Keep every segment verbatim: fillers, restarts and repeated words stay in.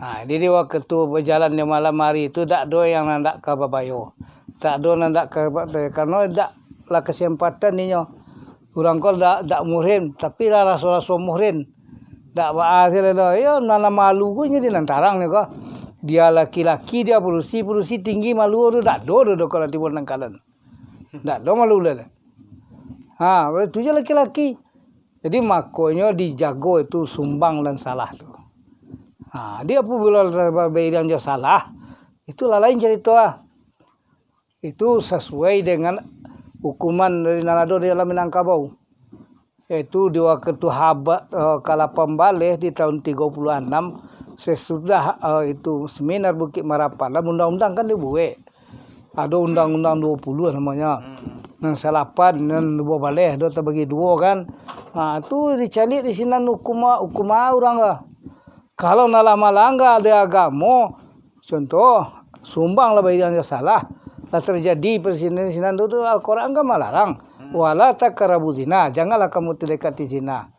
Ha, jadi di wakatu bajalan di malam hari tu, dak ado yang nan dak ka babayo. Dak ado nan dak ka, karano dak lah kasempatan inyo. Urang ko dak, dak muhrim, tapi lah raso-raso muhrim. Dak baa se lah doh. Iyo, nan malu ko inyo di nan tarang nyo ko. Dia laki-laki, dia padusi, padusi tinggi malu tu, dak ado doh kalau tibo nan kalan. Dak ado malu lah. Ha, itu je laki-laki. Jadi, makonyo dijago itu sumbang dan salah tu. Ha, jadi apabilo bairing jo salah, itu lah lain carito ah. Itu sasuai dengan hukuman dari nan ado di dalam Minangkabau. Yaitu di wakatu haba, eh, kalapan baleh di tahun tigo puluah anam, sesudah, eh, itu seminar Bukik Marapan, lah undang-undang kan dibuek. Ado undang-undang duo puluah namonyo. Hmm. Nan salapan, nan duo baleh, duo tabagi duo kan. Ha, tu dicaliak di sinan hukum, hukum urang ka. Kalau nan lah malangga di agamo, contoh, sumbang lah bairing jo salah, lah tarjadi persinan sinan tu, tu Al-Quran kan malarang. Hmm. "Wala taqrabu zina, janganlah kamu tadekati zina."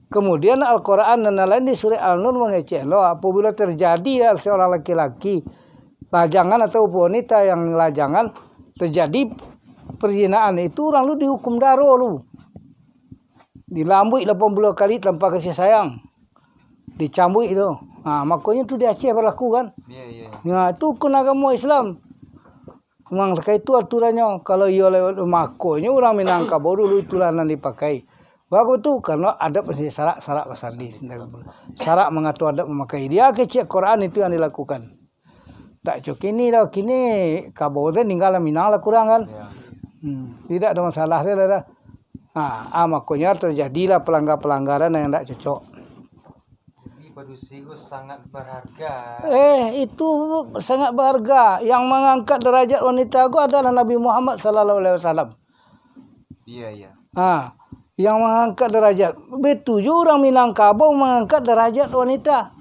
Kemudian Al-Quran nan lain di surah Al-Nur mangecek lo, apabila terjadi ya seorang laki-laki lajangan atau wanita yang lajangan terjadi perzinahan, itu urang lu dihukum daro lu. Dilambuik lapan puluah kali tanpa kasih sayang. Dicambuik tu. Ha, makonyo tu di Aceh balaku kan. Ya, ya. Nah, itu hukum agamo Islam. Memang sakali itu aturannyo. Kalau iyo lewat, makonyo urang Minangkabau dulu itulah nan dipakai. Bagus tu, karano adat mesti syarak, syarak basandi. Syarak mangatur adat mamakai. Dia kecek Quran itu yang dilakukan. Tak cok kini doh, kini kabau tu ninggalan Minang lah kurang kan. Ya. Hmm, tidak ada masalah dia lah dah. Ha, ah, makonyo terjadilah pelanggar-pelanggaran yang tak cocok. Jadi padusi ko sangat berharga. Eh, itu sangat berharga. Yang mangangkat darajat wanita ko adalah Nabi Muhammad sallallahu alaihi wasallam. Iya, iya. Ha, yang mangangkat darajat. Betuju urang Minangkabau mangangkat darajat wanita.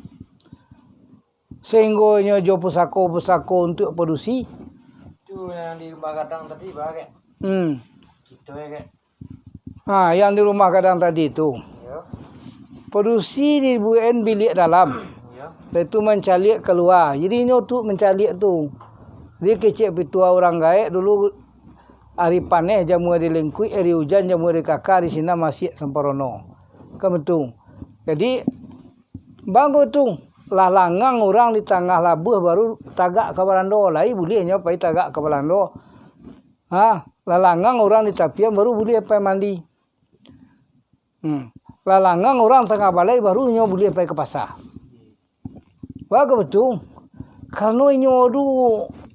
Sahinggo inyo jo pusako-pusako untuak padusi. Tu yang di rumah gadang tadi, bah, kek? Hmm. Kito, ya, kek? Ha, yang di rumah gadang tadi tu. Yo. Padusi dibuekan biliak dalam. Yo. Sudah tu mancaliak kalua. Jadi inyo tu mancaliak tu. Jadi kecek pituah urang gaek dulu, ari paneh jamua di lingkuik, ari ujan jamua di kaka, di sinan masiak samparono. Kan betul. Jadi, bagus tu, lah langang urang di tangah labuah baru tagak ka barando. Lai buliah nyo pai tagak ka barando. Ha, lah langang urang di tapian baru buliah pai mandi. Hmm. Lah langang urang tangah balai baru nyo buliah pai ka pasa. Bagus tu, karano inyo tu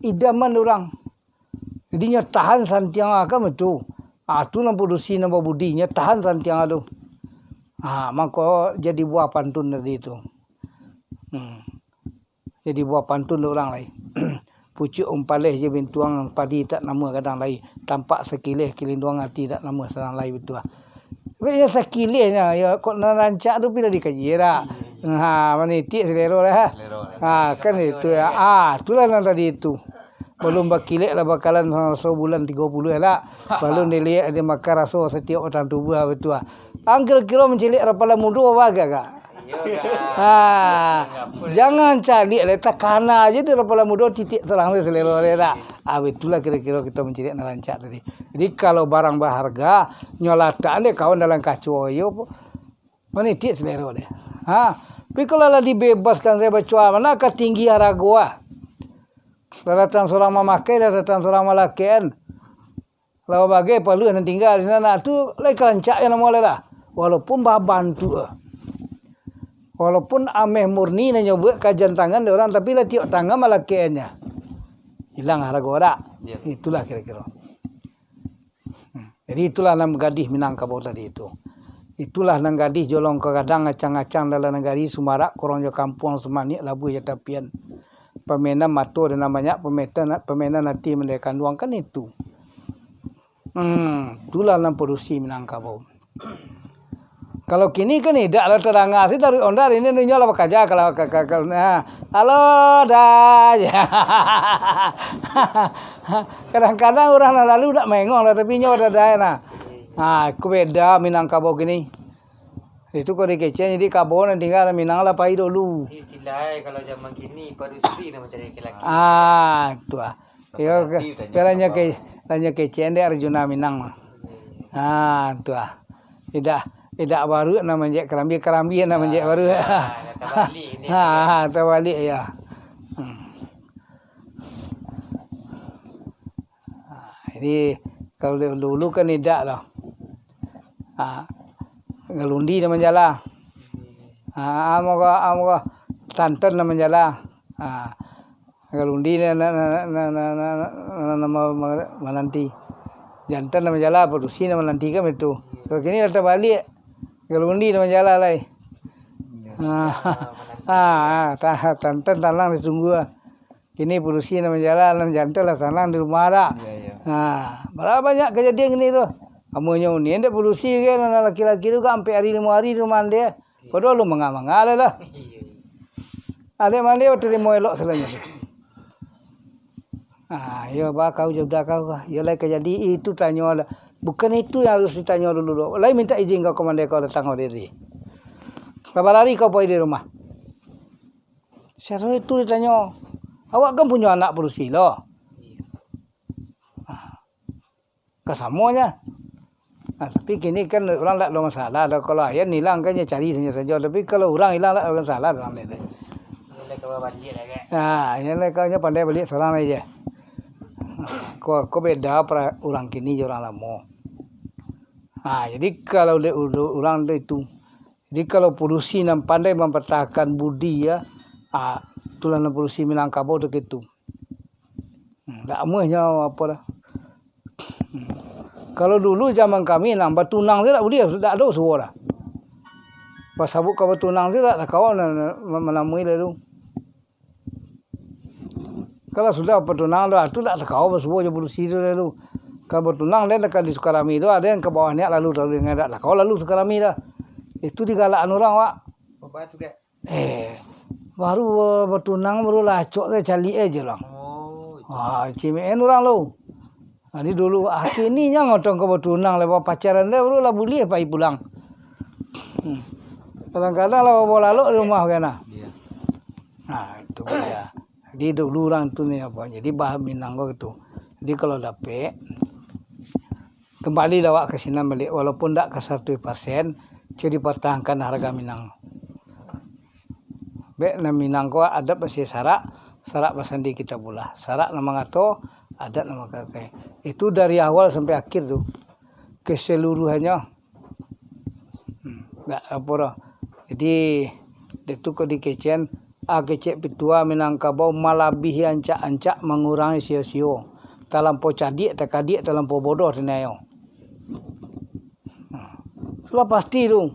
idaman urang. Jadi nyo tahan santiang akan tu. Ah, tu nan padusi nan babudi, nyo tahan santiang tu. Ah, mangko jadi buah pantun tadi tu. Hmm. Jadi buah pantun dek urang lai. Pucuak umpaleh je bintuang, padi tak namuah gadang lai. Tampak sakileh kilinduang, ati tak namuah sadang lai, bituah. Tapi nyo sakileh nyo, yo, kok nan rancak tu pila dikaji dak? Iya, iya. Ha, manitiak selero dah. Selero dah. Ha, kan itu ya. Ah, itulah nan tadi itu. Balun bakilek lah bakalan sa-, sabulan tigo puluah lah. Balun diliek dimakan raso satiok batang tubuah, bituah. Ang kiro-kiro mancilek rapalan mudo bagai gak? Iyo, Kak. Ha, jangan caliak lai, takana aja di rapalan mudo, titik terang lai selero lai dak. Ah, itulah kiro-kiro kito mancilek nan rancak tadi. Jadi kalau barang baharga, nyo latak dek kawan dalam kaco, iyo, manitiak selero deh. Ha, tapi kalau lah dibebaskan sajo bacoa, mana ka tinggi harago ah. Lah datang surang mamakai, lah datang surang malakekan. Lah bagai paluah nan tingga di sinan, nah, tu lai ka rancak nyo namo lai lah. Walaupun babantuk, walaupun ameh murni nan nyo buek kajan tangan dek urang, tapi lah tiok tangan malakekannyo. Ilang harago dak? Ya. Itulah kiro-kiro. Hmm. Jadi itulah nan gadih Minangkabau tadi itu. Itulah nan gadih jolong ka gadang, acang-acang dalam nagari, sumarak kurang jo kampuang, sumaniak labuah jo tapian. Pamainan mato dan nan banyak, pamainan, pamainan ati mandai kanduang, kan itu. Hmm, itulah nan padusi Minangkabau. Kalau kini kan idak lah tadanga si dari onda ini, ninyo lah bakaja kalau ka, ka, ka, nah. Halo, dah. Kadang-kadang urang nan lalu dak mengong lah, tapi nyo dah, dah, nah. Nah, itu beda Minangkabau kini. Itu kalau dikecekan, jadi kabo nan tingga, Minang lah pai dulu. Istilah kalau zaman kini, padusi nan mancari laki-laki. Ah, tu ah. Yo, Tapi ke, tanya tapi lah nyo apa? ke, lah nyo kecekan dek Arjuna Minang mah. Ah, tu ah. Idak, idak baruak nan manjek karambia, karambia nan manjek baruak. Ah, tabalik ni. Ah, tabalik, yo. Hmm. Ah, jadi, kalau dulu kan idak lah. Ah, galundi nan manjala. Ah, amo ko, amo ko, tantan nan manjala. Ah, galundi nan, nan, nan ma-, ma-, mananti. Jantan nan manjala, padusi nan mananti kan baitu. Kalau kini lah tabaliak. Galundi nan manjala lai. Ah, ah, ah, ta-, tantan tanang disungguah. Kini padusi nan manjala, nan jantan lah sanang di rumah dak. Iyo, iyo. Ha, bara banyak kajadian kini tu. Amunyo uni ndak padusi kan, nan laki-laki tu kan ampek ari, limo ari di rumah dia. Padahal lu manga-manga lah lah. Iyo, iyo. Adek mande tarimo elok salainnyo tu. Ha, iyo, ba kau jo budak kau. Iyo lai kajadi itu tanyo lah. Bukan itu yang harus ditanyo dulu doh. Lai minta izin kau ka mande kau datang ka diri. Babalari kau pai di rumah. Sasudah itu ditanyo, "Awak kan punyo anak padusi lo?" Ah, ka samonyo. Nah, tapi kini kan urang dak ado masalah doh. Kalau ayah ilang kan, yo cari sajo-sajo. Tapi kalau urang ilang, dak ado masalah dalam ni. Nah, yo lah, kau nyo pandai baliak surang lai je. Ko, ko beda pra-, urang kini jo urang lamo. Nah, jadi kalau dek uru-, urang tu itu, Jadi, kalau padusi nan pandai mampartahankan budi, yo, ah, itulah nan padusi Minangkabau tu kitu. Hmm, dak amuahnyo apo lah. Hmm. Kalau dulu zaman kami, nan batunang tu dak buliah, dak ado suo lah. Basabuik ka batunang tu dak, dak kawa nan, nan manamui lalu. Kalau sudah batunang tu, ah, tu dak takawa basuo jo padusi tu lalu. Kalau batunang, den dekat di Sukarami tu, ado nan ka bawah niak lalu, lalu, dak takawa lalu Sukarami dah. Itu digalakan urang, Wak. Baba tu, Kak? Eh, baru, eh, batunang, baru lah acok tu, caliak aja urang. Oh, itu. Ah, cimekan urang tu. Jadi dulu, ah, kini nyo ngotong ka batunang, lah bapacaran tu, baru lah buliah pai pulang. Hmm. Kadang-kadang lah babawa lalok di rumah kan, nah. Iyo. Nah, itu dia. Jadi dulu urang tu ni apo, jadi bahan Minang ko gitu. Jadi kalau dapek, kembali lah awak ka sinan baliak, walaupun dak ka saratuih persen, cubo dipartahankan harga Minang. Bek nan Minang ko adat masih sarak, sarak basandi kitabullah. Sarak nan mangato, adat nan mangkakai. Itu dari awal sampai akhir tu, keseluruhannyo. Hmm, dak apo doh. Jadi, dek tu ko dikecekan, ah, kecek pitua Minangkabau malabihi ancak-ancak, mangurangi sio-sio. Talampau cadiak, takadiak, talampau bodoh tinayo. Hmm. Sudah pasti tu.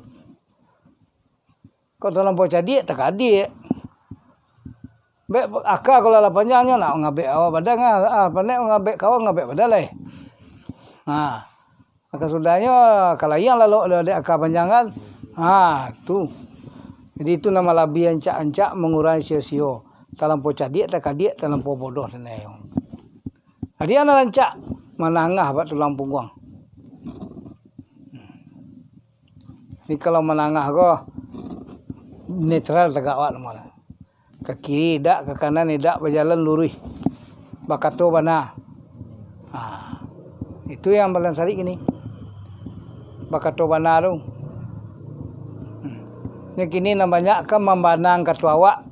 Kok talampau cadiak, takadiak. Bek aka kalau lah panjang nyo, nak ngabek awak badan, ah, ah, panek ngabek kawan, ngabek badan lai. Ha. Maka sudahnyo, kalau yang lalu dek aka panjang kan, ha, tu. Jadi itu nan malabihi ancak-ancak, mangurangi sio-sio. Talampau cadiak, takadiak, talampau bodoh, tanayo. Jadi, nan rancak, manangah bak tulang pungguang. Jadi, kalau manangah ko, netral tagak awak namo lah. Ka kiri idak, ka kanan idak, bajalan luruih. Bakato bana. Ha, itu yang paling sarik kini. Bakato bana tu. Hmm. Nyo kini nan banyak kan mambanang kato awak.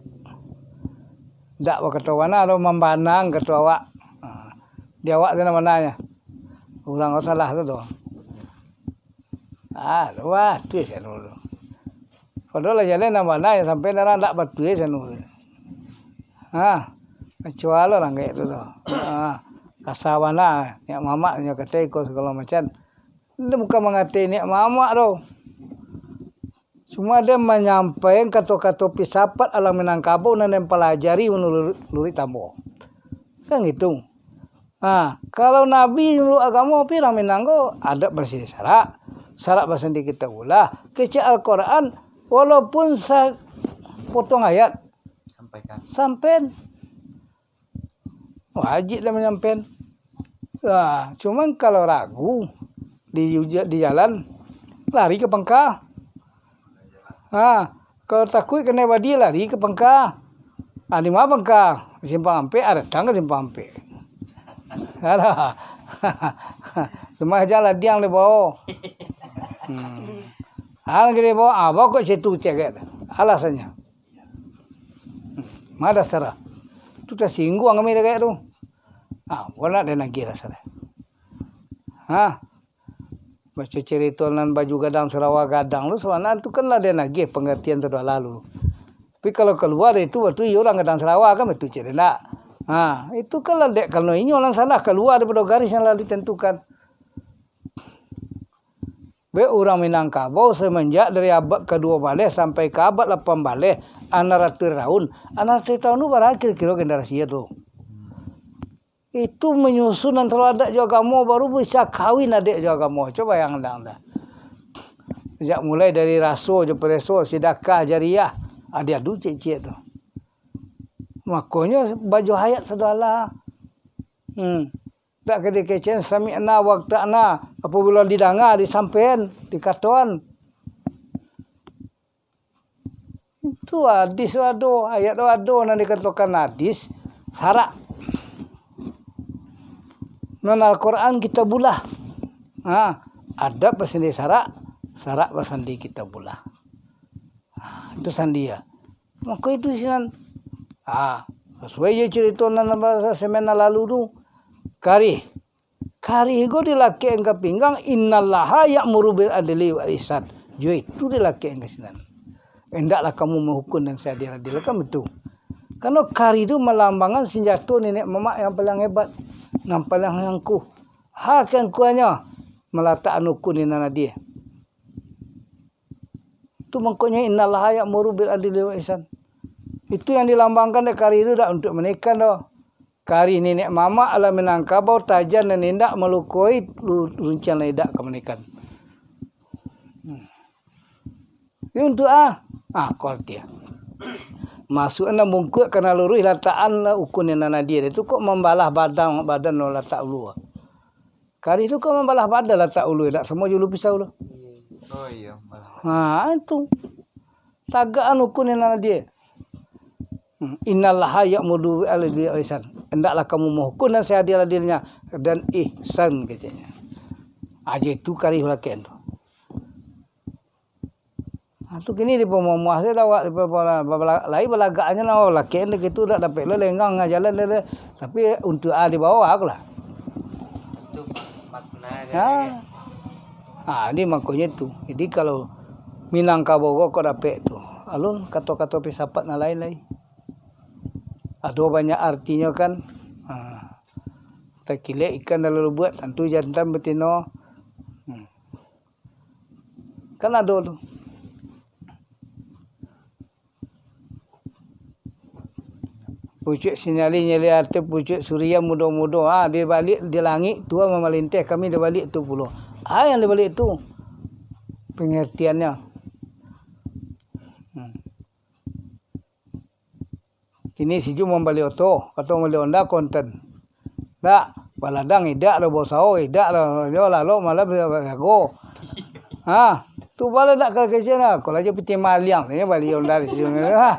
Dak bakato bana tu, mambanang kato awak. Ha. Di awak tu nan bananyo. Urang ko salah tu, tu. Ah, tu batuih anu tu. Padahal lah jalan nan bana, yang sampai nan dak batuih anu tu. Ha, kecuali urang kayak tu, tu. Ha, kasa bana, niat mamak nyo katai ko sagalo macam. Nyo bukan mangatai niat mamak tu. Cuma dia manyampaikan kato-kato filsafat alam Minangkabau nan den palajari manuruik lurik tambo. Kan gitu. Ha, kalau Nabi nurut agamo, pi urang Minang ko, adat basandi sarak, sarak basandi kitabullah, kecek Al-Quran, walaupun sapotong ayat, sampaikan. Sampen. Wajib lah manyampaikan. Ha, cuman kalau ragu di uja-, di jalan, lari ka pangka. Ha, kalau takuik kanai badie, lari ka pangka. Ha, di ma pangka? Simpang Ampek, ha, datang ka Simpang Ampek. Alah. Rumah jan ladiang dibao. Hmm. Ha, lagi dibao, ha, baa kok cak itu cegek. Alasannyo. Hmm. Ma dasar. Tu tasingguang kami dek tu. Ha, baa nak den agiah dasar. Ha. Baco carito nan baju gadang, sarawa gadang tu, sabananyo tu kan lah den agiah pangaratian tu dah lalu. Tapi kalau kalua dari tu, batu iyo urang gadang sarawa kan, batu cek den dak? Ha, itu kan lah dek karano inyo nan salah, kalua daripado garis yang lah ditentukan. Be urang Minangkabau samanjak dari abad kaduo baleh sampai ka abad lapan baleh, anam ratuih taun. Anam ratuih taun tu bara kiro-kiro generasi tu? Itu manyusun antaro adat jo agamo, baru bisa kawin adat jo agamo. Cubo bayangkan dah. Sajak mulai dari raso jo pareso, sidakah jariah, adi-adu ciek-ciek tu. Makonyo bajo hayat sadolah. Hmm. Tak ka dikecekan, sami'na wa ata'na, apabila didanga, disampaian, dikatoan. Itu hadis tu ado, ayat tu ado, nan dikatokan hadis, sarak. Nan Al-Quran kitabullah. Ha, adat basandi sarak, sarak basandi kitabullah. Ha, itu sandi ya. Mako itu sinan. Ha, sasuai jo carito nan semen nan lalu tu. Karih. Karih ko dilakekkan ka pinggang, "Innallaha ya'muru bil adli wal ihsan." Jo itu dilakekkan ka sinan. "Hendaklah kamu mahukum dengan seadil-adil." Kan baitu. Karano karih tu malambangan sanjato niniak mamak yang paling hebat, nan paling angkuh. Ha, kaangkuhannyo malatak ukun nan adil. Tu mangkonyo, "Innallaha ya'muru bil adli wal ihsan." Itu yang dilambangkan dek karih tu dak untuak manikan doh. Karih niniak mamak alah Minangkabau, tajan nan indak malukoi lu-, lunciang nan indak ka manikan. Hmm. Ini untuak ah, ah, ko arti ah. Masuak nan bungkuak ka nan luruih, latakan lah ukun nan adil. Itu kok mambalah badan, badan lo latak ulu. Karih tu kan mambalah badan latak ulu, dak samo jo ulu pisau tu. Oh iyo, balah. Ha, itu. Tagakan ukun nan adil. Hmm, "Innallaha ya'muru bil adli wal ihsan." Hendaklah kamu mahukum nan seadil-adilnya dan ihsan, keceknyo. Aja itu karih balakek tu. Ha, tu kini dipamuah-muah sajo awak, dipa-, bala-, bala-, lai balagaknyo lah, balakek ndak gitu, dak dapek lo lenggang jalan dah, dah. Tapi untuak ah di bawah aku lah. Itu makna Ha. dari Ha, jadi makonyo tu. Jadi kalau Minangkabau ko kok dapek tu. Alun kato-kato filsafat nan lain lai. Ado banyak artinyo kan. Ha. Takilek ikan dalam lubuak, tantu jantan batino. Hmm. Kan ado tu. Pucuak sinyalin nyalin ateh, pucuak surian mudo-mudo. Ha, di baliak, di langik tu mamalinteh, kami di baliak tu pulo. Ha, yang di baliak tu pangaratiannyo. Hmm. Kini si Ju mambali oto, atau mambali Honda kontan. Dak, baladang idak lo, bausaho idak lo, yo lalok malam jago. Ha, tu bala dak ka kecek nah, kalau aja pitih maliang, inyo bali Honda di situ. Ha,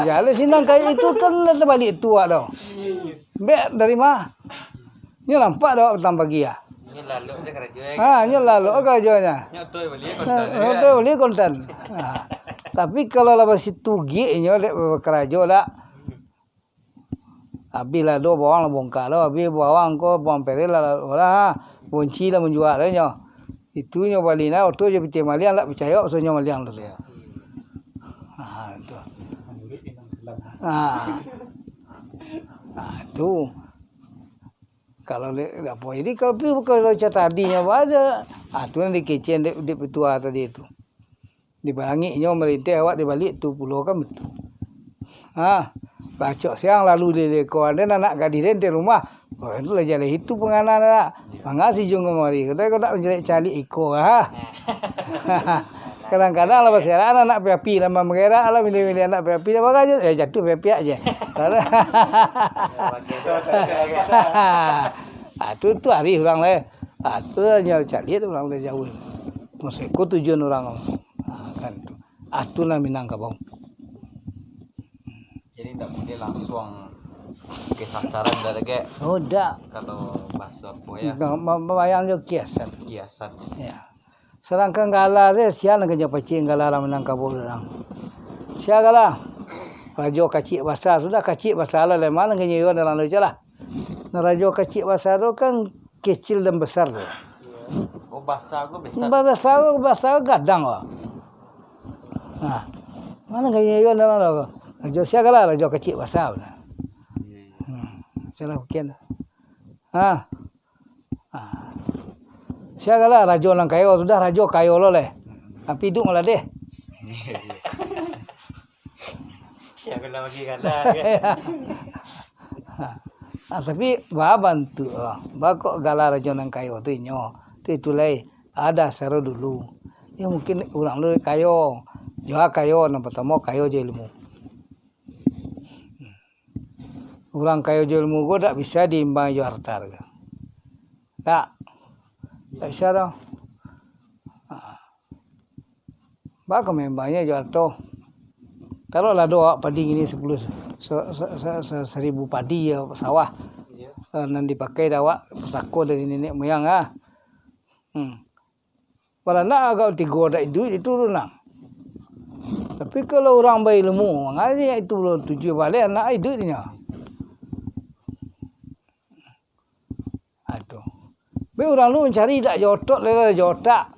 jalan sinan kayak itu kan lah tabalik tu awak tu. Bek dari ma? Nyo nampak dak awak patang pagi ah? Nyo lalok je karajo, eh. Ha, nyo lalok karajonyo. Nyo oto bali kontan, Ha, eh. Oto bali kontan. Ha. Tapi kalau lah basitugik inyo dek bakarajo dak. Abih lah do bawang lah bongkar lo, abih bawang ko bawang perel lah, lah, lah, bonci lah manjual lo nyo. Itu nyo bali nah, oto je pitih maliang, dak picayo awak paso nyo maliang tu. Ha, tu. Ha. Ha, tu. Kalau le-, apo, jadi kalau pi bukan macam tadi nyo baja. Ah, tu nan dikecek dek, dek petua tadi tu. Di langik nyo malinteh, awak di baliak tu pulo kan baitu. Ha, bacok siang lalu di leko, ande anak gadih den di rumah. Oh, itu lah jaleh itu pangana dak. Manga si Jung kamari, kadang kau dak mancaliak-caliak iko, ha. Kadang-kadang lah baserakan anak piapi, lah manggerak lah milih-milih anak piapi, dah bagajo, eh, jatuah piapi aja. Ah, tu, tu arih urang lah. Ah, tu nyo caliak urang dari jauah. Maksud ko tujuan urang. Ah, kan tu. Ah, tu nan Minangkabau. Jadi, ndak buliah langsuang ka sasaran, ndak, Kak? Oh, ndak. Kalau bahaso apo, yo? Ndak, ba-, babayang jo kiasan. Kiasan. Yo. Sadangkan gala se, sia nan ka nyo pacik gala urang Minangkabau tu urang. Sia gala? Rajo Kacik Basa. Sudah Kacik Basa lah, lai ma nan ka nyo iyo dalam tu, caklah. Nah, Rajo Kacik Basa tu kan kecil dan besar tu. Oh, basa ko besar. Ba-, basa ko, basa ko gadang ko. Ha. Ma nan ka nyo iyo dalam tu ko? Rajo sia gala, Rajo Kacik Basa. Iyo, iyo. Hmm. Salah bukan. Ha. Ha. Sia gala, rajo nan kayo, sudah rajo kayo lo lai. Tapi iduik malah deh. Sia gala bagi gala, kan? Ha. Ha, tapi ba bantuak, ha. Ba kok gala rajo nan kayo tu inyo. Tu itu lai. Ado saro dulu. Yo mungkin urang lu kayo. Jua kayo, nan partamo kayo jo ilmu. Urang kayo jo ilmu ko dak bisa diimbangi jo harta ko. Dak. Dak bisa doh. Ha. Baa ka maimbangnyo jo harto? Taruahlah ado awak padi kini sapuluh, sa-, sa-, sa-, sa-, saribu padi yo, sawah. Iyo. Eh, nan dipakai dek awak pusako dari nenek moyang, ah. Hmm. Baranak agak tigo dak iduik itu tu nah. Tapi kalau urang bailmu, mangaji itu tujuah baleh anak iduiknyo. Ha, tu. Be urang tu mancari dak jo otot, lah jo otak.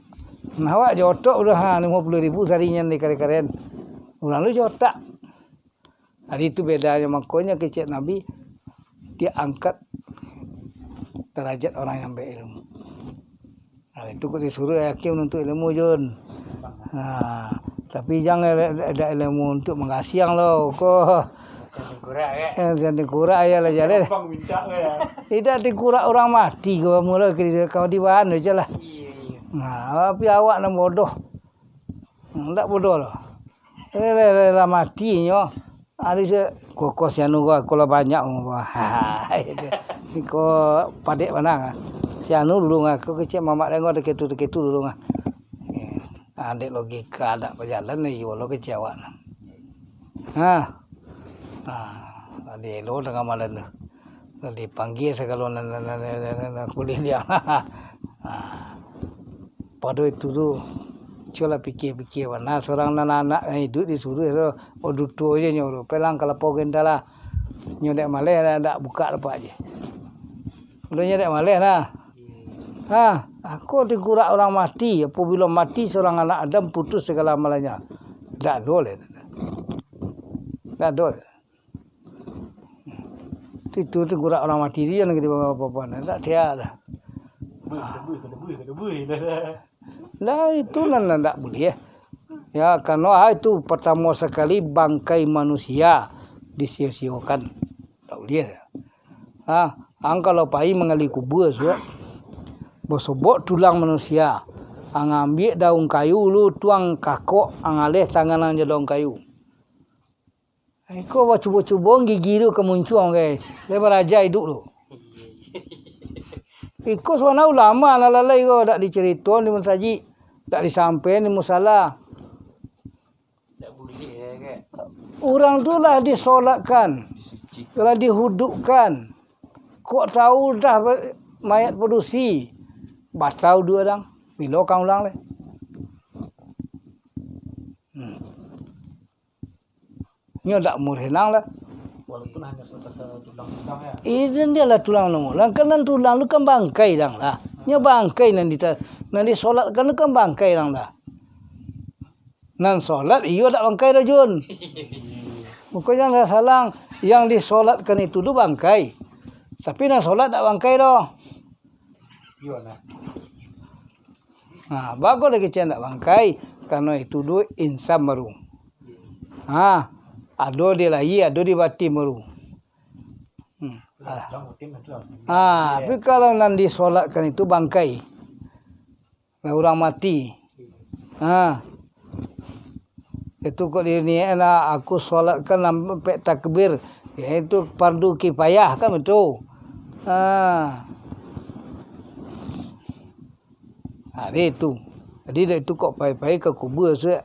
Nah, awak jo otot udah, ha, limo puluah ribu sarinyo di karen-karen. Urang tu jo otak. Jadi itu bedanyo, makonyo kecek Nabi, diangkat darajat orang yang berilmu. Nah, itu kok disuruh yakin untuk ilmu, Jun. Nah, tapi jangan ada, ada ilmu untuk mangasiang lo, ko. Macam tengkorak, ya? Eh, macam tengkorak, ya lah, jalan. Gampang minta, ya. Tidak tengkorak orang mati, ko, mula ke, kau di mana je lah. Iya, iya. Nah, tapi awak nan bodoh. Ndak bodoh lo. Eh, lah, lah, lah mati nyo. Ari se, koko si anu ko, aku lah banyak umur ko. Ha, itu. Iko padek bana. Si anu dulu ngah, aku kecek mamak dengo deketu-deketu dulu ngah. Eh, andek logika dak bajalan, iyo lo kecek awak. Ha. Ha, ade lo tangah malam tu. Lah dipanggia sagalo nan, nan, nan, nan, nan, nan kuliliang. Ha. Pado itu tu, cubolah pikia-pikia bana, surang nan anak nan iduik disuruah tu, oh, duto je nyo tu, pelang kalapau genta lah. Nyo dek maleh, dak, dak bukak dapat je. Udah nyo dek maleh lah. Ha, aku tengkorak urang mati, apabilo mati surang anak Adam putus sagalo amalannyo. Dak ado leh. Dak ado leh. Itu, itu tengkorak urang mati tu jan kito bawa apo-apo, ndak sia lah. Lah, itu nan, nan ndak buliah. Ya, karano, ah, itu partamo sakali bangkai manusia disio-siokan. Ndak buliah. Ah, ang kalau pai manggali kubua, suak. Basobok tulang manusia. Ang ambiak daun kayu lu, tuang kakok, ang aleh tangan ang jo daun kayu. Iko bacubo-cubo gigi tu ka muncuang, kai. Lai baraja iduik tu. Iko sabananyo ulama nan lalai ko, dak dicarito di masajik, dak disampaian di musala. Dak buliah, kai. Urang tu lah disolatkan, disucikan, lah dihudukkan. Kok tahu dah ba-, mayat padusi, batau duo dang. Bilo ka ulang lai? Hmm. Nyo dak mureh nang lah. Walaupun hanya sebatas, eh, tulang-tulang, ya. Iyo, dia lah tulang namo. Lah kan nan tulang tu kan bangkai dang lah. Nyo bangkai nan dita-, nan disolatkan tu kan bangkai dang lah. Nan solat iyo dak bangkai doh, Jun. Bukan yang salah, yang disolatkan itu tu bangkai. Tapi nan solat dak bangkai doh. Iyo, nah. Nah, bagus lagi cek ndak bangkai, karano itu duo insan baru. Ha, ado di lahia, ado di batin baru. Hmm. Ah. Ah, tapi kalau nan disolatkan itu bangkai. Lah urang mati. Ha. Itu kok diniaik lah, aku solatkan sampai takbir. Ya, itu fardu kifayah kan betul. Ha. Ha, dia itu. Jadi, dah itu kok pai-pai ka kubur, sudah.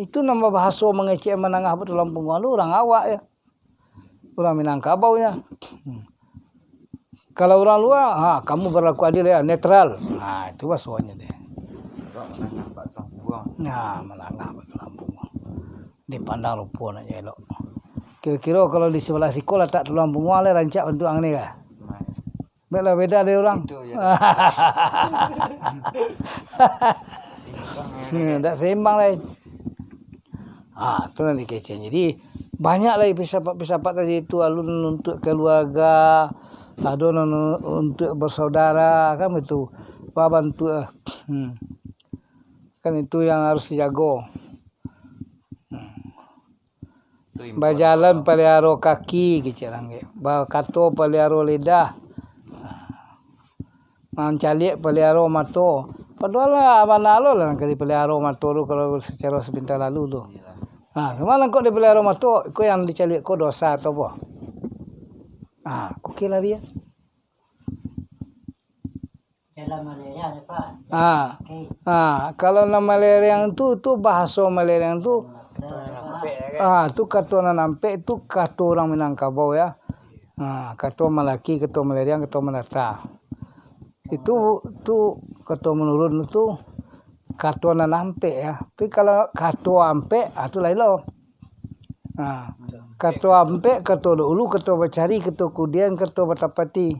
Itu nan babahaso mangecek manangah bak tulang pungguang tu urang awak ya. Urang Minangkabau nya. Hmm. Kalau urang lua, ha, kamu berlaku adil ya, netral. Ha, itu bahasonyo deh. Awak manangah bak tulang pungguang. Nah, manangah bak tulang pungguang. Dipandang rupo nak elok. Kiro-kiro kalau di sebelah siko latak tulang pungguang lai rancak bantuak ang ni kah? Baiklah, beda dari urang. Itu je. Seimbang je. Hmm, tak seimbang lai. Ah, tu nan dikecekan. Jadi, banyak lai filsafat-filsafat tadi tu, alun untuak keluarga, ado nan untuak bersaudara, kan begitu. Babantuak, hmm. Kan itu yang harus dijago. Hmm. Bajalan paliharo kaki, kecek langik. Bakato paliharo lidah. Mancaliak paliharo mato. Padahal lah, bana lo lah nan ka dipaliharo mato tu kalau sacaro sapinta lalu tu. Iyalah. Ha, cuma nan kok dipaliharo mato, iko yang dicaliak ko dosa atau apo? Ha, kok kilarian. Dalam maleriang, Pak. Ah. Okey. Ah, kalau nan maleriang tu, tu bahaso maleriang tu. Ah, tu kato nan ampek tu kato urang Minangkabau ya. Ah, kato malaki, kato maleriang, kato mandata. Itu tu kato manurun tu kato nan ampek ya. Tapi kalau kato ampek, ah, tu lain lo. Ah, kato ampek, kato dahulu, kato bacari, kato kudian, kato batapati.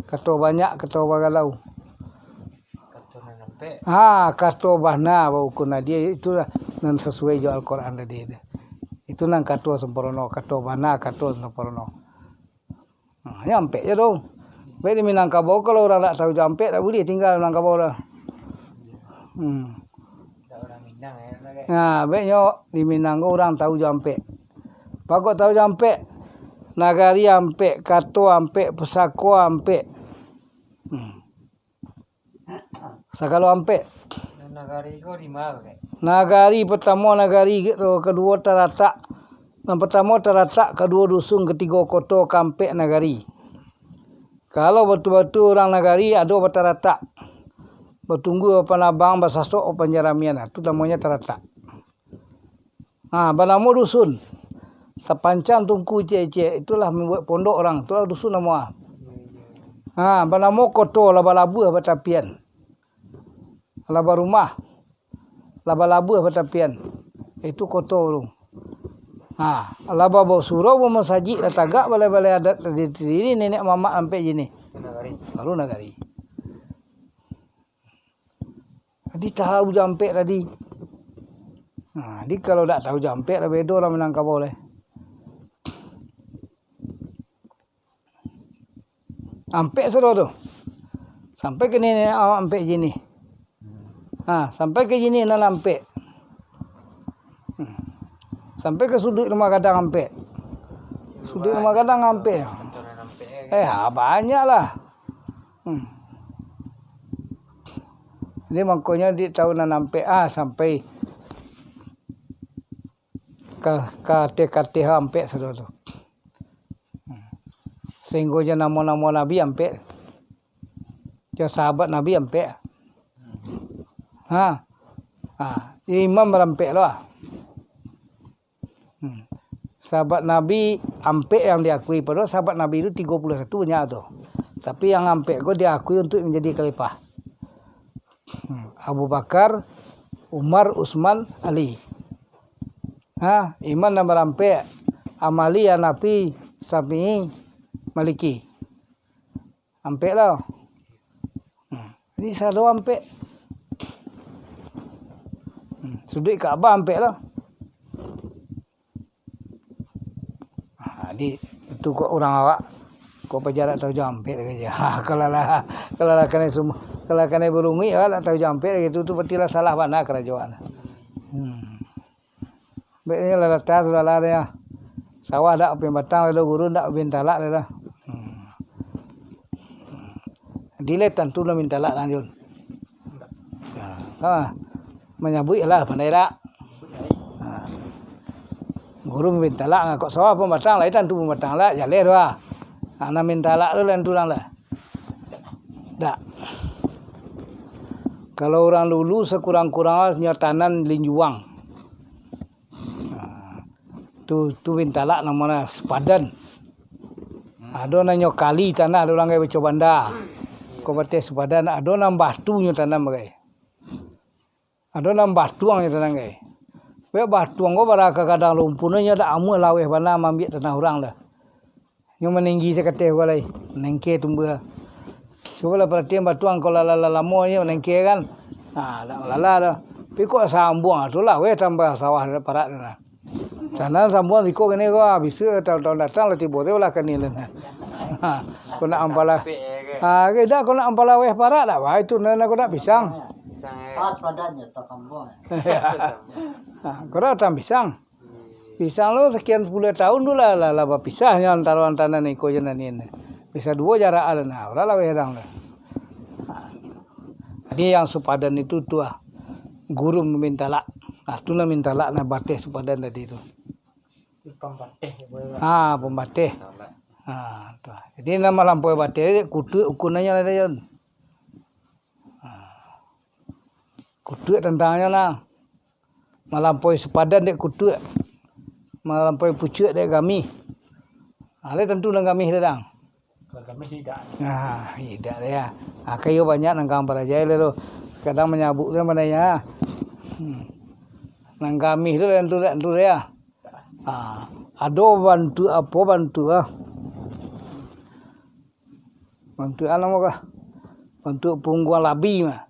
Kato banyak, kato bagalau. Kato nan ampek. Ha, kato bana baukun adia, itulah nan sasuai jo Al-Quran tadi tu. Itu nan kato sampurno, kato bana, kato sampurno. Ha, nyo ampek je tu. Baik di Minangkabau, kalau urang dak tahu jo ampek, dak buliah tingga di Minangkabau lah. Hmm. Dak urang Minang, ya, dak, Kak? Nah, baiknyo di Minang ko urang tahu jo ampek. Pokok tahu jo ampek. Nagari ampek, kato ampek, pusako ampek. Hmm. Sagalo ampek. Nagari ko di ma, Kak? Nagari pertamo nagari, kaduo taratak. Nan pertamo taratak, kaduo dusun, katigo koto, kaampek nagari. Kalau batua-batua urang nagari, ado bataratak. Batunggua, bapanabang, basasok, bapanjaramian. Nah, tu namonyo taratak. Ha, banamo dusun. Tapancang tungku icek-icek, itulah mambuek pondok urang, itulah dusun namo ah. Ha, banamo koto, lah balabuah batapian. Lah barumah, lah balabuah batapian. Itu koto tu. Ha, lah basurau, bamasajik, lah tagak balai-balai adat di, di, di nenek mamak ampek jini. Nagari. Baru nagari. Jadi tahu jo ampek tadi. Nah, jadi kalau dak tahu jo ampek lah bedo lah Minangkabau lai. Ampek sudah tu. Sampai ka nenek awak ampek jini. Ha, sampai ka jini nan ampek. Hmm. Sampai ka suduik rumah gadang ampek. Suduik rumah gadang ampek. Eh, ha, banyak lah. Hmm. Jadi, mangkonyo di taun nan ampek, ah, sampai ka, ka ateh-kateh ampek sudah tu. Hmm. Sehinggo jo namo-namo Nabi ampek. Jo sahabat Nabi ampek. Ha. Ha. Imam barampek lo, ah. Hmm. Sahabat Nabi ampek yang diakui, padahal sahabat Nabi tu tigo puluah satu banyak tu. Tapi yang ampek ko diakui untuk manjadi khalifah. Hmm. Abu Bakar, Umar, Utsman, Ali. Ha, imam nan barampek, Hambali, Hanafi, Syafi'i, Maliki. Ampek lah. Hmm. Jadi sado ampek. Hmm. Suduik Ka'bah ampek lah. Ha, di, itu kok urang awak, kok paja dak tahu jo ampek lagi. Ha, kalau lah, kalau lah kanai sum-, kalau lah kanai barunguik, awak dak tahu jo ampek lagi, tu, tu berarti lah salah bana karajo awak. Hmm. Baiknyo lah datang sudah lah dia. Sawah dak pian batang, lado gurun dak pian talak dah. Hmm. Dilai tantu lah minta talak lanjut. Ha. Manyabuik lah, pandai dak? Ha. Gurun pian talak, ngakok sawah pun batang, lai tantu pun batang lah, jaleh tu lah. Ha, nan minta talak tu lah, tu lah. Dak. Kalau urang dulu sakurang-kurang nyo tanan linjuang. Tu, tu Bintalak namonyo, Supadan. Hmm. Ado nan nyo kali tanah, ado urang gai baco banda. Ko bateh Supadan, ado nan batunyo tanam gai. Ado nan batuang nyo tanam gai. Bek batuang ko bara ka gadang lumpuanyo, nyo dak amuah laweh bana maambiak tanah urang tu. Nyo maninggi sakateh ko lai, manengke tumbuah. Cubolah paratian batuang, kalau lah, lah, lah lamo nyo manengke kan. Ha, dak malala doh. Tapi kok sambuang tu laweh tambah sawah dak parak tu nah. Tanam sambuang siko kini ko, ha, bisuak taun-taun datang lah tibo tu lah kani lah nah. Ha, kok nak ampala. Ha, dak, kok nak ampala laweh parak dak bah itu nah, kok nak pisang. Pas badannya tak sambuang. Ha, kok dak datang pisang. Pisang lo sakian puluah taun tu lah, lah, lah bapisah nyo antaro antana nan iko jo nan iko. Bisa duo jarak lah, nah, urang laweh urang lah. Nah, jadi yang Supadan itu tu ah, guru Bintalak. Nah, tu nan Bintalak nan bateh Supadan tadi tu. Pambateh, boleh lah. Ha, pambateh. Ha, tu ah. Jadi nan malampaui bateh, kutuak ukunannyo lah, Dayan. Ha. Kutuak tantangnyo nah. Malampaui Supadan dek kutuak, malampaui pucuak dek gamih. Ha, lai tantu nan gamih tu, Dang. Kalau gamih idak. Nah, idak deh, ya. Ha, kayo banyak nan kang barajai lah tu. Kadang manyabuik tu, mana ya. Hmm. Nan gamih tu, tantu, tantu deh, ya. Ha, ado bantuak apo, bantuak, ah. Bantuak apo namo kah? Bantuak pungguang labi mah.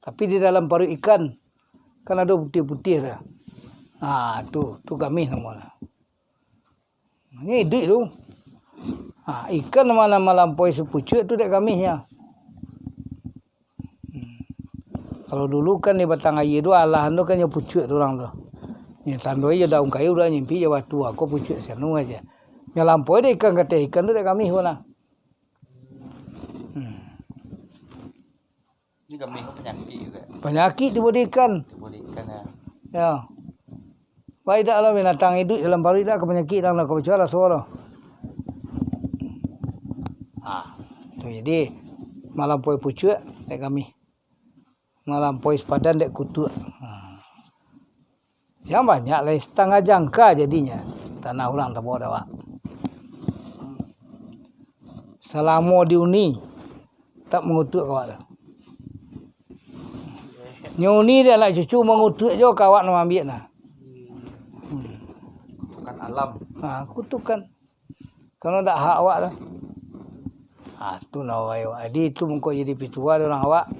Tapi di dalam paruik ikan, kan ado putiah-putiah tu. Ha, tu, tu gamih namonyo. Nyo iduik tu. Ha, ikan ma-, nan malampaui sapucuak tu dek gamihnyo. Hmm. Kalau dulu kan di batang aia tu, alahan tu kan nyo pucuak tu urang tu. Nyo tandoi jo daun kayu, urang nyimpik jo batu, ako pucuak sianu aja. Nyo lampaui dek ikan, kateh ikan tu dek gamih ko nah. Hmm. Ini gamih ko panyakik juga. Panyakik tibo di ikan. Tibo di ikan, ya. Ya. Baik dak lah binatang iduik dalam paruik dak ka panyakik dak lah ka bacual raso lah. Ha, tu jadi malampaui pucuak dek gamih. Malampaui Supadan dek kutuak. Ha. Jan banyak lai, satangah jangka jadinyo tanah urang tabao dek awak. Salamo diuni, tak mangutuak ka awak tu. Nyo uni dek anak cucu, mangutuak juo ka awak nan maambiak nah. Hmm. Kutukan alam. Ha, kutukan. Karano dak hak awak tu. Ah, tu nah, wai, wai. Jadi, tu mangko jadi pituah dek urang awak.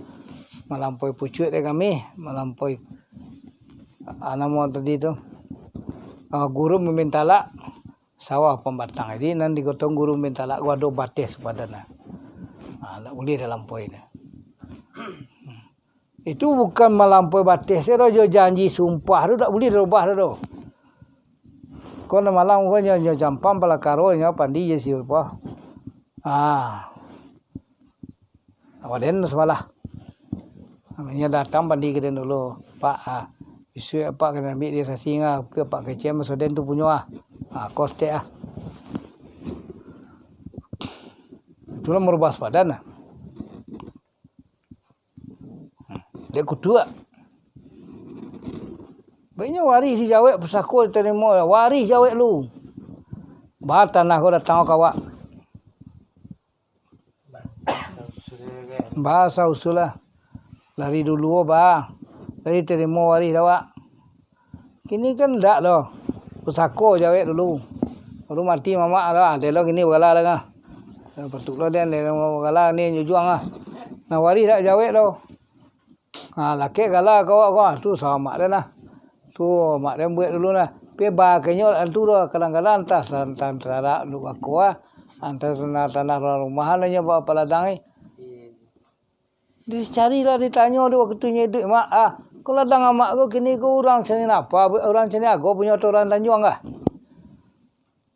Malampaui pucuak dek gamih, malampaui, ah, namo tadi tu, ah, gurun Bintalak, sawah pambatang. Jadi, nan digotong gurun Bintalak ko ado bateh Supadan nah. Ah, dak buliah dilampaui tu. Itu bukan malampaui bateh se doh, jo janji sumpah tu dak buliah dirubah doh. Ko nan malam ko nyo, nyo campang palakaro nyo pandi jo sia. Ah. Awak den sabalah. Nyo datang pandi ka den dulu. Pak, ah, bisuak Pak ka den ambiak di sasing ah, ka Pak kecek maso den tu punyo ah. Ah, ko saketek ah. Itulah marubah Supadan ah. Dek kutuak. Baiknyo warih dijawek, pusako ditarimo, warih jawek lu. Ba tanah ko datang ka awak. Ba asa usul lah. Lari dulu ba. Lari tarimo warih dek awak. Kini kan ndak doh. Pusako jawek dulu. Baru mati mamak doh, ah, delo kini bagala lah ngah. Patuik lo den, delo bagala ni jujuang ah. Nah, warih dak jawek doh. Ha, lakek gala ka awak ko, ah, tu sama den lah. Tu mak den buek dulu lah. Pi bakenyo tu doh, kadang-kadang antah san-, antah tarak duk bako ah. Antah tanah-tanah rumah-rumahan nyo ba paladang ni. Dicari lah, ditanyo di wakatu nyo iduik, Mak, ah, ko ladang amak ko kini ko urang Caniago, urang Caniago punyo atau urang Tanjuang kah?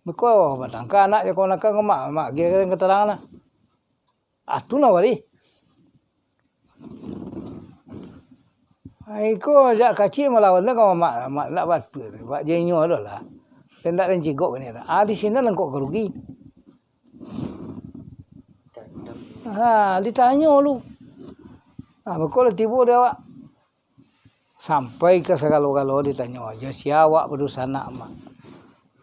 Beko batangka anak jo kawan-kawan ko, Mak, Mak agiah ka den katarangan lah. Ah, tu nah warih. Ah, iko jak kaciak malawan den ka Mak, Mak ndak batua, Mak jo inyo tu lah. Den ndak den cigok kini tu. Ah, di sinan lah kok ka rugi. Ha, ditanyo lu. Ha, beko lah tibo di awak. Sampai ka sagalo-galo ditanyo, "Jo sia awak badunsanak, Mak?"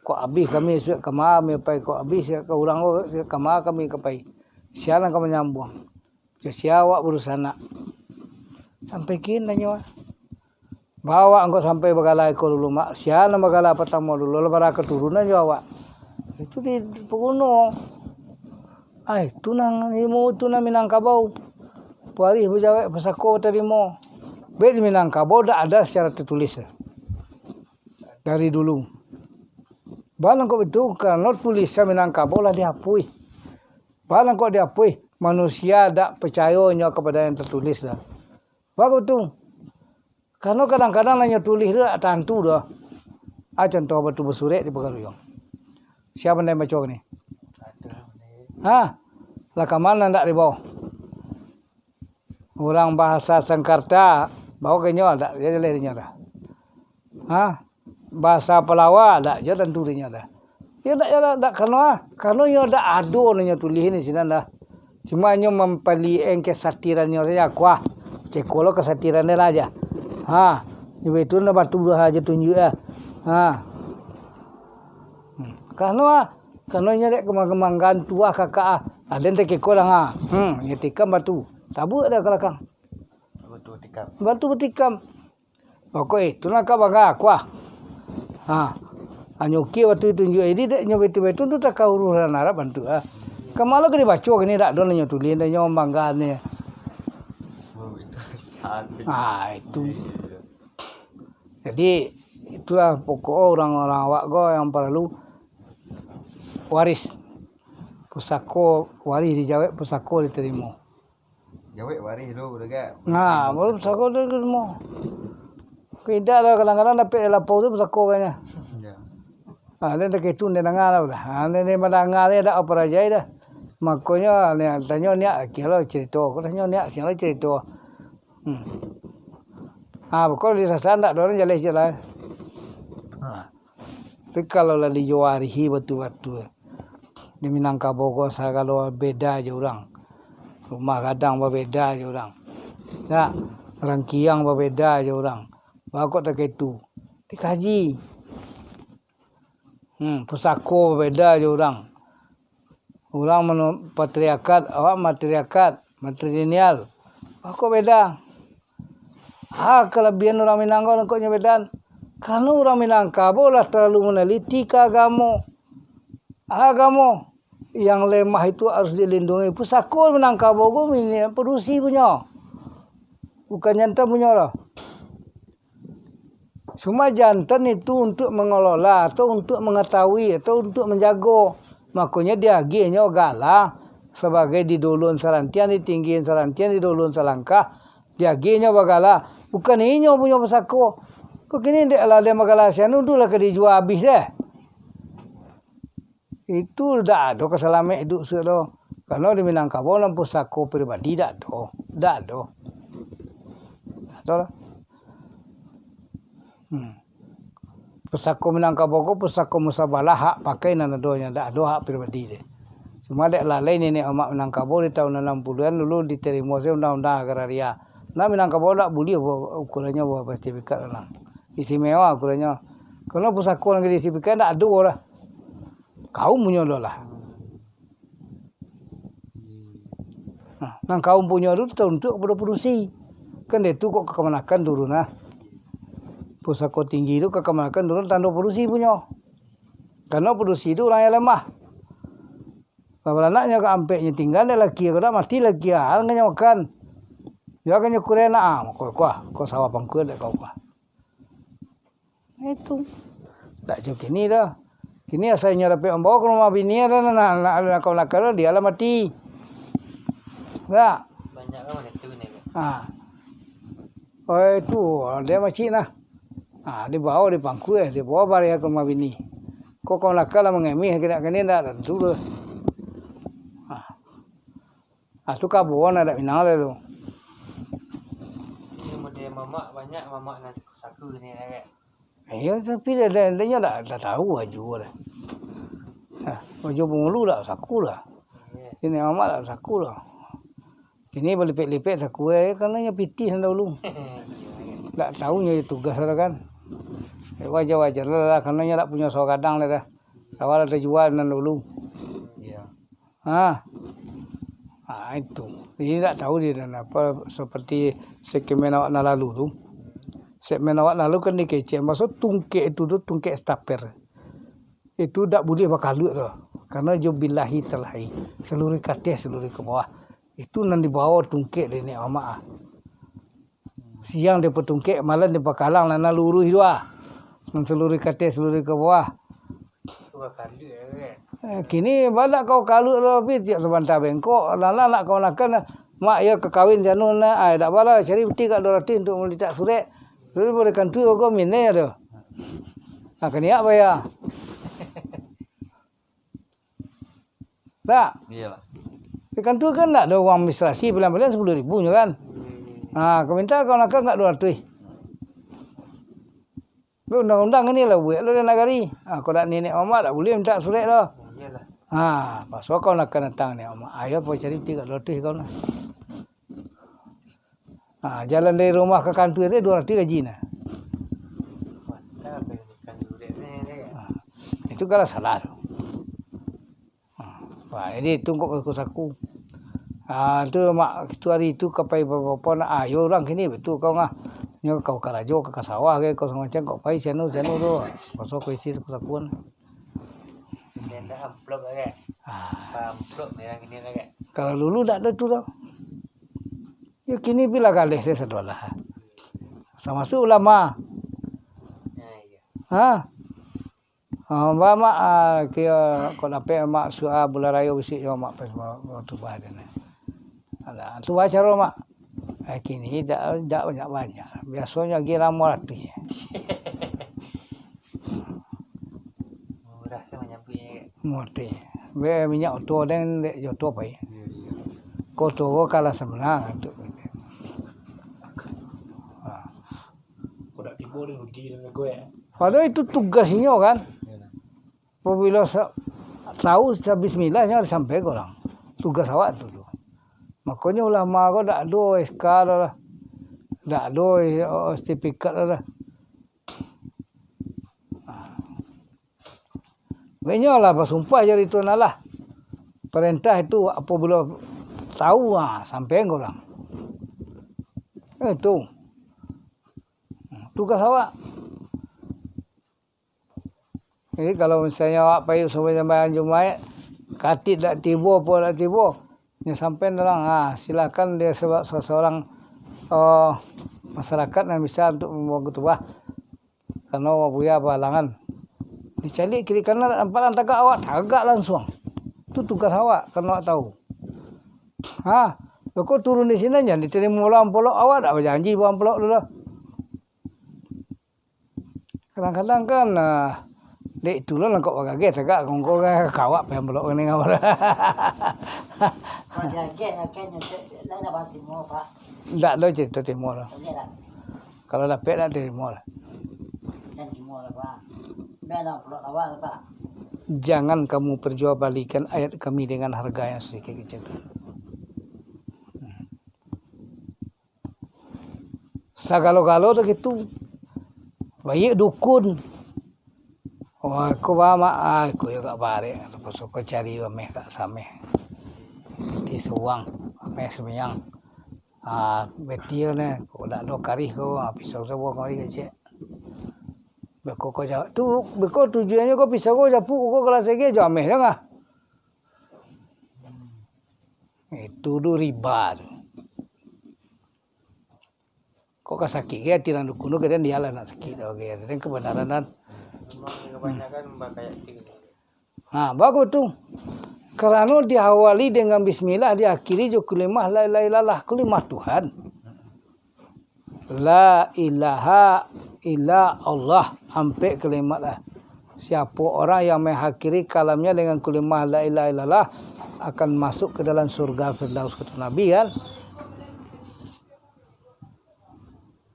Kok abih kami suak kama kami ka pai, kok abih suak ka urang ko, suak kama kami ka pai. Sia nan ka manyambuang. Jo sia awak badusanak. Sampai kini tanyo, ah. Bawa angkau sampai bagala iko dulu, mak. Sia nan bagala patamo dulu, lah bara katurunan jo awak. Itu di Paguno. Ai, tu nan ilmu, tu nan Minangkabau. Warih bajawek, pusako batarimo. Bek di Minangkabau dak ada secara tertulis. Dari dulu. Bang kok itu, karano tulisan Minangkabau lah diapuih. Bang kok diapuih, manusia dak percayo nyo kapado yang tertulis lah. Bang kok itu. Karano kadang-kadang lah nyo tulih tu dak tantu doh. Ah, contoh batu basurek di Pagaruyuang. Sia pandai baco ko ni? Ha? Lah ka ma nan dak di bawah? Urang bahasa Sangkarta, bawa ka inyo, dak, jaleh inyo dah. Ha? Bahasa Palawa, dak, jo tantu inyo dah. Yo dak, yo dak, dak, karano, ah, karano inyo dak ado nan inyo tulih ni sinan dah. Cuma inyo mampaliek-an kasatirannyo sajo, kuah. Ceko lo kasatiran dia lah aja. Ha, ibo itu nah batu dua aja tunjuk ya. Ha. Hmm. Karano, ah, karano inyo dek kemang-kemangkan tuah kakak, ah. Aden tekeko lah, ah. Hmm, inyo tikam batu. Tabuak dah ka lakang. Batu batikam. Batu batikam. Pokok itu nak ka bangga aku ah. Ha. Anyo ukia batu tunjuk, jadi dek nyo betu-betu tu tak ka urusan Arab bantu ah. Kamalo ka dibaco kini dak ado nyo tulis, dak nyo bangga ni. Oh, itu asal. Ha, itu. Iya. Jadi itulah pokok orang-orang awak ko yang perlu waris. Pusako warih dijawek, pusako ditarimo. Jawek warih dulu, dagak. Nah, baru pusako tu, tu semua. Indak lah, kadang-kadang dapek dari lapau tu pusako kan nyo. Ya. Ha, den tak itu, den danga lah udah. Ha, den, den mandanga ni dak apa rajai dah. Makonyo, ni, tanyo niak, kiro carito. Ko tanyo niak, siang lah carito. Hmm. Ha, pokok di sasan dak, dorang jaleh je lah. Ha. Tapi kalau lah dijawarihi batua-batua, di Minangkabau ko sagalo beda jo urang. Rumah gadang babeda jo urang. Dak, rangkiang babeda jo urang. Bakok takah itu. Dikaji. Hmm, pusako babeda jo urang. Urang manu-, patriarkat, awak matriarkat, matrilineal. Bakok beda. Ha, kalabiahan urang Minang ko, kok nyo bedaan. Karano urang Minangkabau lah talalu manaliti ka agamo. Agamo yang lemah itu harus dilindungi. Pusako Minangkabau ko mini-, padusi punyo. Bukan jantan punyo lah. Cuma jantan itu untuk mengelola atau untuk mengetahui atau untuk menjago. Makonyo diagiahnyo gala sabagai di dulun sarantian, di tinggian sarantian, di dulun salangkah. Diagiahnyo bagala. Bukan inyo punyo pusako. Kok kini dek lah den bagala sianu tu lah ka dijua abih deh. Itu dak ado ka salamek iduik suak do. Karano di Minangkabau nan pusako pribadi dak ado. Dak ado. Dak ado lah. Hmm. Pusako Minangkabau ko pusako musabalah, hak pakai nan adonyo, dak ado hak pribadi deh. Cuma dek lalai niniak mamak Minangkabau di taun anam puluahan dulu ditarimo se undang-undang agraria. Nah, Minangkabau dak buliah ba-, ukurannyo ba-, basertifikat lah. Istimewa ukurannyo. Karano pusako nan ka disertifikat dak ado lah. Kaum punyo lo lah. Nah, nan kaum punyo tu tauntuak kapado padusi. Kan dek tu kok kakamanakan turun lah. Pusako tinggi tu kakamanakan turun tando padusi punyo. Karano padusi tu urang yang lamah. Lah baranaknyo ka ampeknyo tingga dek laki, kok dak mati laki, ah, alangkah nyo makan. Yo kan nyo kurang nak, ah, mako kuah, kok sawah pangkuan dek kau kuah. Itu. Dak jo kini doh. Kini asa inyo dapek mambawa ka rumah bini, ado nan, nan, nan, nan kawan-kawan, dia lah mati. Dak? Banyak kan mana tu ni, kan? Ha. Oh, itu, dia macik nah. Ha, dibawa, dipangkua, dibawa bareh ka rumah bini. Kok kawan-kawan lah mangemih, kini, kini dak tantu doh. Ha. Ah, tu kabuan adat Minang lah tu. Ini model mamak, banyak mamak nan saku-saku ni, kan? Iyo, tapi dia, dia, dia nyo dak, dak tahu baju lah. Ah, baju pangulu dak saku lah. Iyo. Ini mamak dak saku lah. Kini balipek-lipek saku, eh, karano nyo pitih nan dahulu. Dak tahu nyo tugas lah kan. Eh, wajar-wajar lah, karano nyo dak punyo sawa gadang lah dah. Sawah lah tajua nan dulu. Iyo. Ha. Ha, itu. Jadi, ndak tahu dia nan apa, seperti segmen awak nan lalu tu. Segmen awak lalu kan dikecek, maksud tungkek itu tu, tungkek staper. Itu dak buliah bakaluak tu. Karano jo billahi talahi. Saluruih kateh, saluruih ka bawah. Itu nan dibawa tungkek dek Nek Mamak ah. Siang dia patungkek, malam dia pakalang, nan luruih tu ah. Nan saluruih kateh, saluruih ka bawah. Eh, kini balak kau kaluak lo, tapi tiap sabanta bengkok, lalah nak kau nakan, mak, iyo ka kawin janu na, ai, dak bala, cari piti ka duo ratuih untuak malitak surek. Lalu boleh kantua kau minai tu. Nah, kaniak bayar. Tak? Iyolah. Di kantua kan ndak ado uang administrasi, paling-paling sapuluah ribu nyo kan. Ha, kau minta kau nakan ka duo ratuih. Tapi undang-undang iko lah buek lo di nagari. Ha, kau dak niniak mamak dak buliah minta surek lo. Iyolah. Ha, paso kau nakan datang niniak mamak. Ayo, pai cari piti ka duo ratuih kau nah. Ha, jalan dari rumah ka kantua tu duo ratuih gaji nah. Ha, itu kan lah salah tu. Ha, wah, jadi tungkok saku-saku. Ha, tu mak, tu hari tu ka pai bapo nak, ah, yo urang kini batua kau ngah. Nyo kau karajo, ka, ka sawah ge, kau samacam kau pai sianu, sianu tu. Paso kau isi saku-sakuan. Indak amplop lah, kan? Ah. Amplop yang ini lah, kan? Kalau dulu dak ado tu tau. Yo kini pila galeh se sadolah. Tamasuak ulama. Ah, iyo. Ha? Ah, ba mak, ah, kio kok dapek mak suah bulan rayo bisuak yo mak pas ba-, batubah den. Alah, tu acara mak. Ai kini dak, dak banyak-banyak. Biasonyo agiah lamo ratuih. Murah tu manyampuiknyo, Kak. Murah tu. Be minyak oto den dek jo oto pai. Iyo, iyo. Ko oto ko kalah samanang tu. Ha. Ko dak tibo den rugi den ko, yo. Padahal itu tugas inyo kan. Iyo, nah. Apabilo sa-, tahu sa-, bismillah nyo disampaikan ka urang. Tugas awak tu, tu. Makonyo ulama ko dak ado S K doh lah. Dak ado, eh, sertifikat doh lah. Baiknyo lah basumpah jo itu nah lah. Parentah itu apabilo tahu, ha, sampaikan ka urang. Itu. Tugas awak. Jadi, kalau misalnyo awak pai sumbayang Jumaik, katik dak tibo, apo dak tibo, nyo sampaikan urang, ha, silakan dia seba-, seseorang, eh, masyarakat nan bisa untuk mambawa khutbah. Karano Buya bahalangan. Dicaliak kiri kanan, dak nampak nan tagak awak, tagak lansuang. Tu tugas awak, karano awak tahu. Ha, beko turun di sinan, jan ditarimo pulo amplop, awak dak bajanji bawa amplop tu doh. Kadang-kadang kan, ah, dek itulah lah kok bagageh tagak, kongko kan kawak pai amplop kan. Kalau diageh, ageh nyo cek, dak dapat timo, Pak. Ndak ado carito timo lah. Oke lah. Kalau dapek dak tarimo lah. Jan timo lah, Pak. Biar lah amplop awak lah, Pak. Jangan kamu perjualbalikan ayat kami dengan harga yang sedikit kecil. Sagalo-galo tu gitu. Baiak dukun. Wah, ko ba mak, ah, ko yo agak barek. Paso ko cari ameh kak sameh. Ti suang, ameh samiang. Ah, betil ne, ko dak ado karih ko, ah, pisau sabuah kamari kecek. Beko ko ja-, tu, beko tujuannyo ko pisau ko japuik ko kalas ege jo ameh jo ngah. Itu tu riba tu. Kok ka sakik ge ati urang dukun tu, kadang dialah nak sakik tu ge. Dan kebenaran dan. Memang kebanyakan bakayak tu. Ha, bagus tu. Karano diawali dengan bismillah, diakhiri jo kalimah la ilaha illallah, kalimah Tuhan. La ilaha illa Allah, ampek kalimat lah. Siapo orang yang mengakhiri kalamnya dengan kalimah la ilaha illallah akan masuk ke dalam surga Firdaus, kata Nabi kan.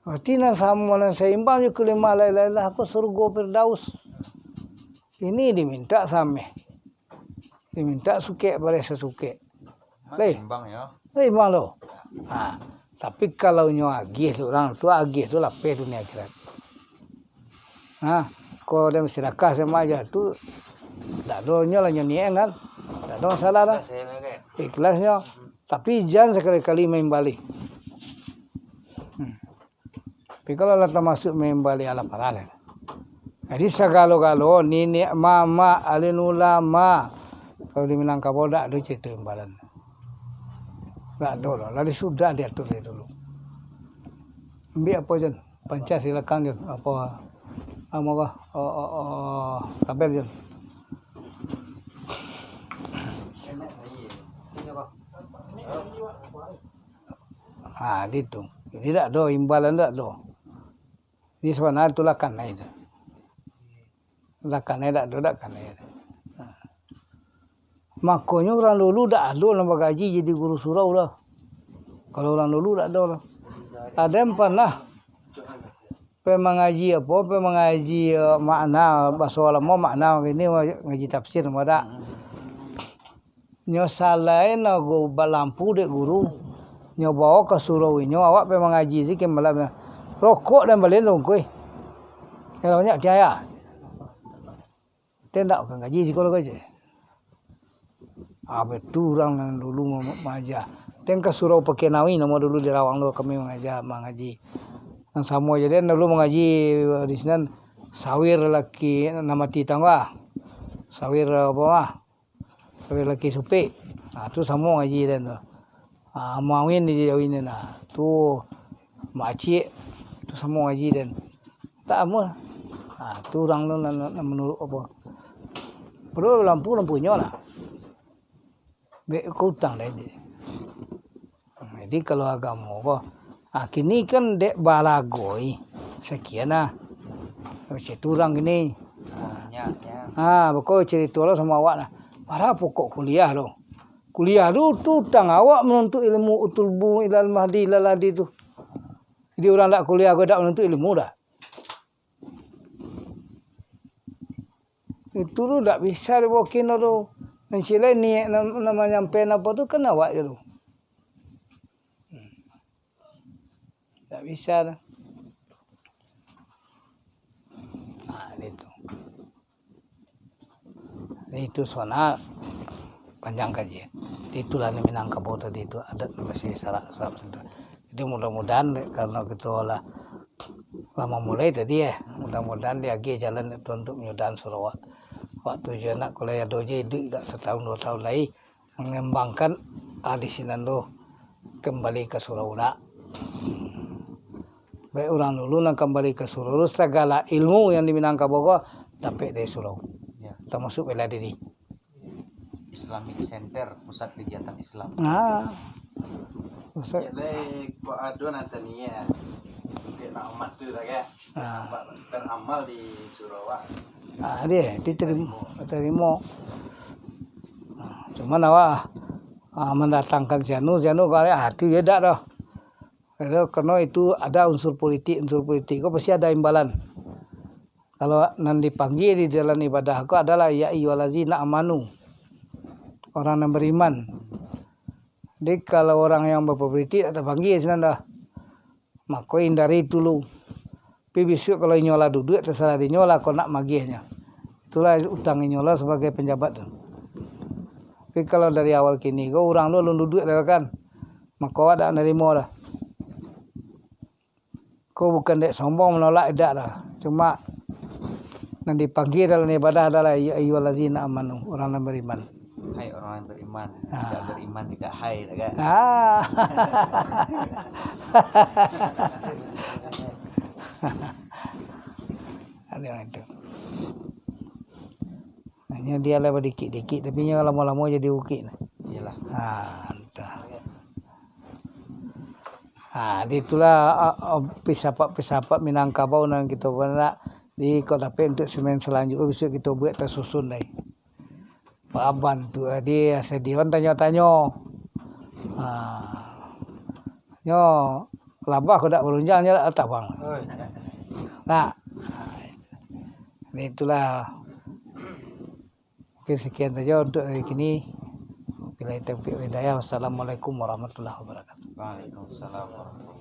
Berarti nan samo, nan saimbang jo kalimah la ilaha illallah ko surga Firdaus. Ini diminta sameh. Diminta sukek bareh sasukek. Mak Leh. Saimbang yo. Saimbang lo. Ha. Tapi kalau nyo agiah tu urang tu, agiah tu lapeh dunia akhirat. Ha. Ko den basadakah samo aja tu, Dak ado nyo lah nyo niaik kan. Dak ado masalah lah. Ikhlasnyo. Tapi jan sakali-kali maimbali. Hmm. Tapi kalau lah tamasuak maimbali, alah parah lah. Jadi sagalo-galo, niniak mamak, alin ulama, kalau di Minangkabau dak ado carito imbalan. Dak ado lah, lah sudah diatur dari dulu. Ambiak apo, Jon? Pancah silakan, Jon. Apo, apo ko? Oh, oh, oh, kabar, Jon. Ha, gitu. Jadi dak ado, imbalan dak ado. Jadi sabananyo tu lah kanai tu. Lah kanai dak ado, dak kanai tu. Ha. Makonyo urang dulu dak ado nan bagaji jadi guru surau lah. Kalau urang dulu dak ado lah. Ado yang pernah pai mangaji apo, pai mangaji, eh, makna, baso lamo makna kini ngaji tafsir, namo dak? Nyo salain nago balampu dek guru, nyo bao ka surau inyo, awak pai mangaji sikit malam nyo. Rokok dan balian tungkui. Yang banyak kiai ah. Tendak ka ngaji siko lo kecek. Ah, betu urang nan dulu ma-, maaja. Teng ka surau Pakianawi namo dulu di Rawang tu kami mangaja, mangaji. Nan samo je den dulu mangaji di sinan, sawir laki nan mati tangga. Sawir apo mah? Sawir laki supik. Ah, tu samo ngaji den tu. Ah, Mawin di Jawi ni nah. Tu Mak Acik, tu samo ngaji den. Tak amuah. Ha, tu urang tu nan, nan, nan manuruik apo. Padahal lampu, lampunyo lah. Bek ka utang lai. Jadi kalau agamo ko, ha, kini kan dek balagoi, sakian lah. Macam tu urang kini. Ha. Banyaknyo. Ha, bako carito lah samo awak lah. Padahal pokok kuliah tu. Kuliah tu, tu utang awak manuntuik ilmu, utlubu ilal mahdi ilal lahdi tu. Jadi urang dak kuliah ko dak manuntuik ilmu dah. Itu tu dak bisa dibawa kino tu. Nan cilai niaik nan, nan manyampaian apo tu kan awak je tu. Dak bisa tu. Nah, itu. Jadi itu soal panjang kaji. Jadi itulah ni Minangkabau tadi tu, adat masih sarak-sarak macam tu. Jadi mudah-mudahan dek, karano kito lah lah mamulai tadi, eh, mudah-mudahan diagiah jalan dek Tuhan untuk manyudahan surau awak. Awak tu jo anak kalau ado je iduik agak satahun duo tahun lai, mangambangkan, ah, di sinan tu kambali ka surau nak. Baik urang dulu nan kambali ka surau, sagalo ilmu yang di Minangkabau ko dapek dari surau. Ya. Tamasuak bela diri. Islamic Center, pusat kegiatan Islam. Ah. Pusat. Jadi, kok ado nan taniaik, mungkin nak amat tu dah, kan? Ah. Nampak beramal di surau, ah. Ah, dia, diterima, terima. Ah, cuman awak, ah, mandatangkan si anu, si anu, kalau, ah, tu dia dak dah. Karano, karano itu ada unsur politik, unsur politik ko pasti ada imbalan. Kalau nan dipanggia di dalam ibadah ko adalah, "Ya ayyuhallazina amanu," orang nan beriman. Jadi, kalau orang yang berpolitik tak terpanggil sinan dah. Mako, hindari dulu. Tapi bisuak kalau inyo lah duduak, terserah inyo lah kok nak magiahnyo. Itulah utang inyo lah sebagai pejabat tu. Tapi kalau dari awal kini ko, urang tu alun duduak dah kan. Mako, awak dak narimo dah. Ko bukan dek sombong manolak, indak lah. Cuma nan dipanggia dalam ibadah adalah, "Ya ayyuhallazina amanu," orang nan beriman. Hai orang yang beriman. Ah. Tidak beriman juga hai, tak kan? Ah. Ada itu. Hanya dia lah badikit-dikit, tapi nyo lamo-lamo jadi bukik nah. Iyalah. Ha, entah. Ha, di itulah, ah, ah, pisapat-pisapat Minangkabau nan kito nak di kok dapek untuk semen salanjutnyo, bisuak kito buek tasusun lai. Paban tu, ah, di stadion tanyo-tanyo. Ha. Nyo labah kok dak barunjang, nyo dak tabang. Oi. Nah. Di itulah. Oke, sekian saja untuk hari kini. Wabillahi taufiq wal hidayah. Wassalamualaikum warahmatullahi wabarakatuh. Waalaikumsalam warahmatullahi wabarakatuh.